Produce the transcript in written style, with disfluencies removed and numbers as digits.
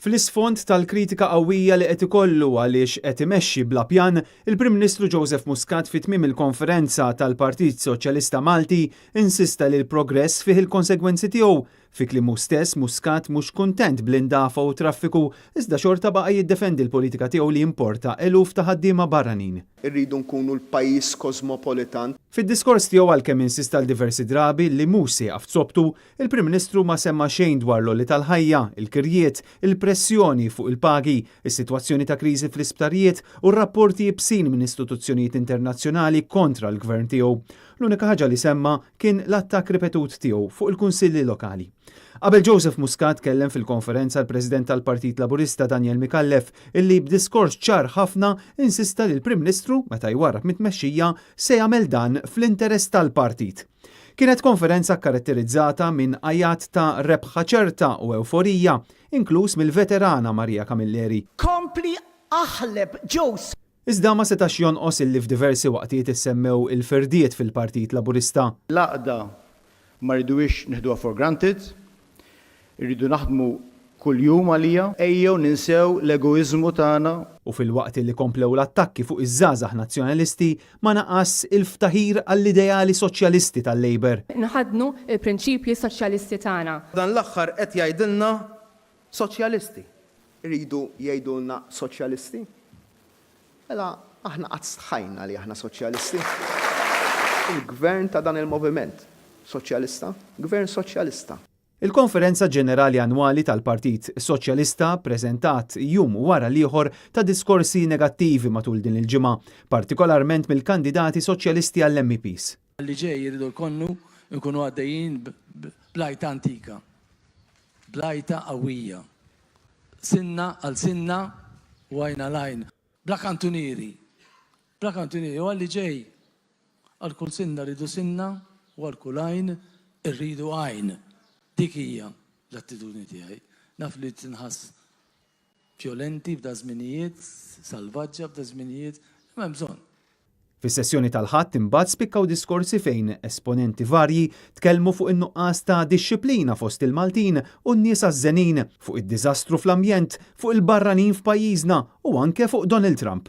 Fl-isfond tal-kritika qawwija li qed ikollu għaliex qed imexxi bla pjan, il-Prim Ministru Joseph Muscat fi tmiem il-konferenza tal-Partit Soċjalista Malti insista li l-progress fih il-konsegwenzi tiegħu. Fi kliemu stess, Muscat mhux kuntent bl-indafa u t-traffiku, iżda xorta baqa' jiddefendi l-politika tiegħu li jimporta eluf ta' ħaddiema barranin. Irridu nkunu l-pajjiż kożmopolitan. Fid-diskors tiegħu għalkemm insista għal diversi drabi li mhux se jieqaf zoptu, il-Prim Ministru ma semma xejn dwar l-għoli tal-ħajja, il-kirjiet, il-pressjoni fuq il-pagi, is-sitwazzjoni ta' kriżi fl-isptarijiet u r-rapporti ibsin minn istituzzjonijiet internazzjonali kontra l-Gvern tiegħu. L-unika ħaġa li semma kien l-attakk ripetut tiegħu fuq il-kunsilli lokali. Qabel Joseph Muscat kellem fil-konferenza l-President tal-Partit Laburista Daniel Micallef illi b'diskors ċar ħafna insista li l-Prim Ministru meta jwarrab mit-tmexxija se jagħmel dan fl-interess tal-partit. Kienet konferenza kkaratterizzata minn għajat ta' rebħa ċerta u ewforija, inkluż mill-veterana Maria Camilleri. Kompli aħleb Joseph. Iżda ma setax jonqos illi f'diversi waqtiet issemmew il-firdiet fil-Partit Laburista. L-għaqda ma rriduhiex nieħduha for granted, irridu naħdmu kuljum għaliha. Ejjew ninsew l-egoiżmu tagħna. U filwaqt illi komplew l-attakki fuq iż-żgħażagħ Nazzjonalisti, ma naqasx il-ftaħir għall-ideali soċjalisti tal-Labour. Nħaddnu l-prinċipji soċjalisti tagħna. Dan l-aħħar qed jgħidilna soċjalisti. Iridu jgħidulna soċjalisti? Mela aħna qatt stħajna li aħna soċjalisti? Il-gvern ta' dan il-moviment soċjalista, gvern soċjalista. Il-Konferenza Ġenerali Annwali tal-Partit Soċjalista ppreżentat jum wara l-ieħor ta' diskorsi negattivi matul din il-ġimgħa, partikolarment mill-kandidati Soċjalisti għall-MEPs. Li ġej irridu lkonnu nkunu għaddejjin bl-għajta antika. Bl-għajta qawwija. Sinna għal sinna u għajn għal għajn. Bla kantunieri. Bla kantunieri. U għal li ġej, għal kull sinna rridu sinna u għal kull għajn irridu għajn. Dik hija l-attitudni tiegħi. Naf li tinħass vjolenti f'da żminijiet, salvaġġa f'da żminijiet, imma hemm bżonn. Fis-sessjoni tal-Ħadd imbagħad spikkaw diskorsi fejn esponenti varji tkellmu fuq in-nuqqas ta' dixxiplina fost il-Maltin u n-nies għażżenin, fuq id-diżastru fl-ambjent, fuq il-barranin f'pajjiżna u anke fuq Donald Trump.